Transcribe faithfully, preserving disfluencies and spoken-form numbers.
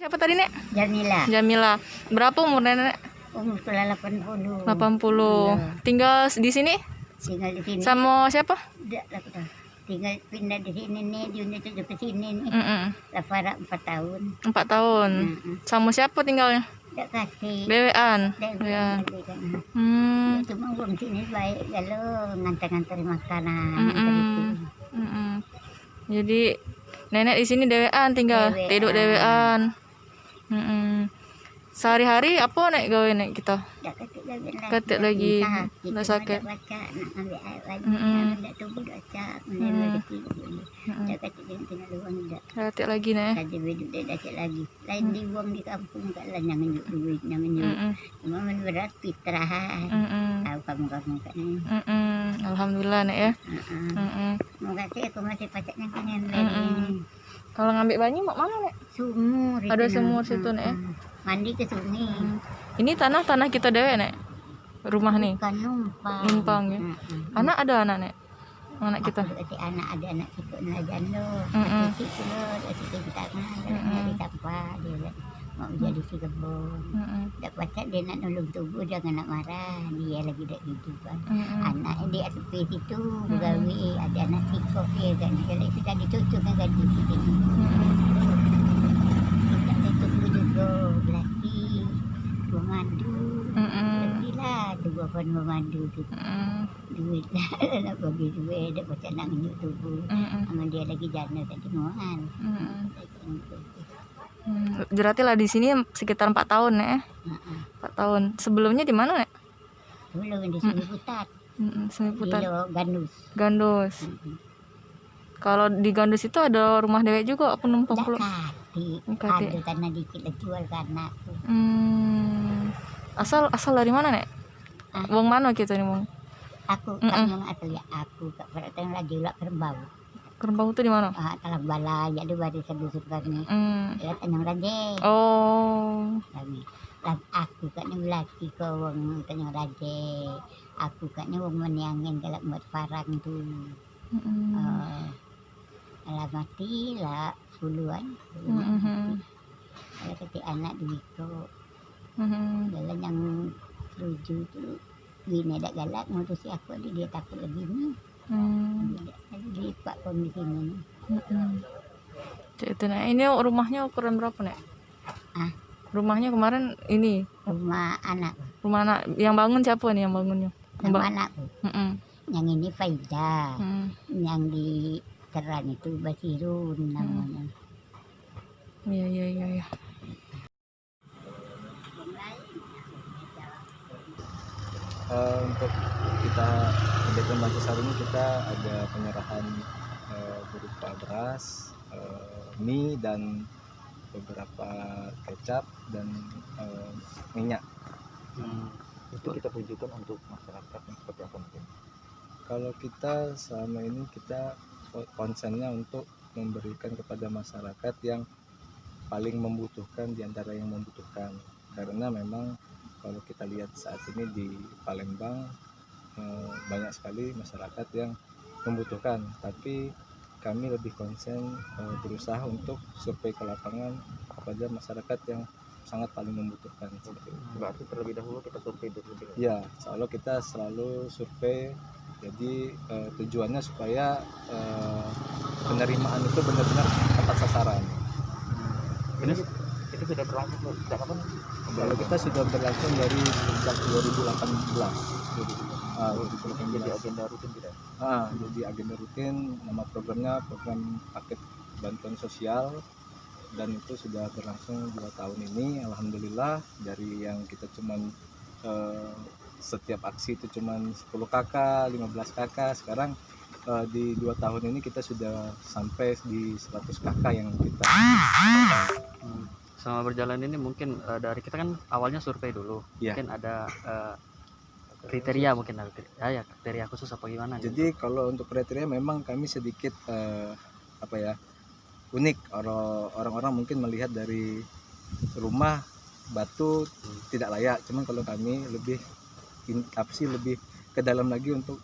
Apa tadi, Nek? Jamila. Jamila. Berapa umur Nenek? Umur sudah lapan puluh. Lapan puluh. Iya. Tinggal di sini? Tinggal di sini. Sama siapa? Dak lah, kita. Tinggal pindah di sini nih, dia unjuk ke sini nih. Mm-mm. Lah parak empat tahun. Empat tahun. Mm-mm. Sama siapa tinggalnya? Dak kasih. Dewean. Dewean. Dewean. Hmm. Ya, cuma wong sini baik, kalau ngantar-ngantar makanan, ngantar itu. Mm-mm. Jadi nenek di sini dewean tinggal, dewean. Tiduk dewean. Mm-mm. Sehari-hari apa nek gawe nek kita? Dak katik gawe lagi. Katik lagi. Sakit, dah cuma sakit. Dak pacak nak ngambil air lagi. Mm-mm. Dak tubuh dak pacak, mulai rezeki. Mm-mm. Dak katik dengan tinggal luang dak. Katik lagi nek. Katik beduk dak katik lagi. Lain di wong di kampung kak lah nang njuk duit, nang njuk. Mm-mm. Cuma men berat fitrah. Mm-mm. Tahu kamu-kamu kak ni. Mm-mm. Alhamdulillah nek ya. Mm-mm. Mm-mm. Mau kasih aku masih pacak nang kenen lagi. Mm-mm. Kalau ngambil banyu mak mana nek? Sumur. Ada itu, sumur nah. Situ nek ya. Mm-mm. Mandi ke sungai. Mm. Ini tanah-tanah kita dewek nek. Rumah ni. Bukan numpang. Numpang ya. Mm-mm. Anak ada anak nek? Anak kita. Aku dak ada anak sikok ni lah jando. Mm-mm. Masih sikok tu lah, dak sikok kita kan, dak nyari sampah, dia dak mau jadi si kebun. Mm-mm. Dak pacak dia nak nulung tubuh, jangan nak marah, dia lagi dak hidup kan. Mm-mm. Anak dia tepi situ, begawe, ada anak sikok dia kan. Kalau itu tadi cucu kan gaji sikit ni. Mm-mm. Kita ada tubuh juga, belati, pemadu. Mm-mm. Lebih lah, tubuh pun pemadu tu. Mm-mm. Duit lah, nak bagi duit, dak pacak nak ngenyuk tubuh. Mm-mm. Amun dia lagi janda tadi mual. Mm-mm. Hmm, berarti lah di sini sekitar empat tahun nek eh? Heeh. Empat tahun. Sebelumnya di mana nek? Dulu di sini Putat. Mm-mm, sini Putat. Di Gandus. Gandus. Mm-mm. Kalau di Gandus itu ada rumah dewek juga apa numpang pulo? Katik. Katik. Ada tanah dikit lah jual ke anak tu. Hmm. Asal asal dari mana nek? Ah. Wong mano kito ni, Wong? Aku, mm-mm, kak Nyong asli aku, kak Peratang lagi ulak Kerembau. Kerembau tu di mano? Ah, Talang Balai, jadi barisan dusun kami. Hmm. Ya, Tanjung Raje. Oh. Kami. Lah, aku kak ni belaki ke wong Tanjung Raje. Aku kak ni wong Meniangen kalau buat parang tu. Mm-mm. Eh, lah mati lah sepuluhan. Mm-mm. Kalau kecil anak duit tu. Mm-mm. Dalam yang tujuh tu. Bini dak galak ngurusi aku, ado dio takut lagi ni. Hmm. Jadi dio paksa di sini ni. Mm-mm. Cak itu, Nek. Ini rumahnyo ukuran berapo, Nek? Ah. Rumahnyo kemaren ini. Rumah anak. Rumah anak. Yang bangun siapo ni yang bangunnyo? Yang ba- Nama anakku. Mm-mm. Yang ini Faida. Mm. Yang di Teran itu Basirun namonyo. Iyo, iyo, iyo, iyo. Eh, untuk kita adakan bansos hari ini, kita ada penyerahan, eh, berupa beras, eh, mie, dan beberapa kecap dan, eh, minyak. Hmm, itu kita tujukan untuk masyarakat yang seperti apa mungkin? Kalau kita selama ini, kita ko-, konsennya untuk memberikan kepada masyarakat yang paling membutuhkan di antara yang membutuhkan. Karena memang kalau kita lihat saat ini di Palembang, eh, banyak sekali masyarakat yang membutuhkan, tapi kami lebih konsen, eh, berusaha untuk survei ke lapangan kepada masyarakat yang sangat paling membutuhkan. Oke. Berarti terlebih dahulu kita survei dulu. Ya, selalu kita selalu survei. Jadi, eh, tujuannya supaya, eh, penerimaan itu benar-benar tepat sasaran. Ini, itu sudah berlangsung sejak kapan? Kalau kita sudah berlangsung dari sejak dua ribu delapan belas. Ah, dua ribu delapan belas. Jadi agenda rutin kita? Ah, jadi agenda rutin, nama programnya program paket bantuan sosial. Dan itu sudah berlangsung dua tahun ini, alhamdulillah, dari yang kita cuman, eh, setiap aksi itu cuman sepuluh K K, lima belas K K, sekarang, eh, di dua tahun ini kita sudah sampai di seratus K K yang kita. Hmm. Selama berjalan ini mungkin, eh, dari kita kan awalnya survei dulu. Iya. Mungkin ada, eh, kriteria mungkin ada kri-, ya, ya, kriteria khusus apa gimana gitu? Jadi kalau untuk kriteria memang kami sedikit, eh, apa ya, unik. Oro-, orang-orang mungkin melihat dari rumah batu tidak layak, cuman kalau kami lebih in-, apa sih, lebih ke dalam lagi untuk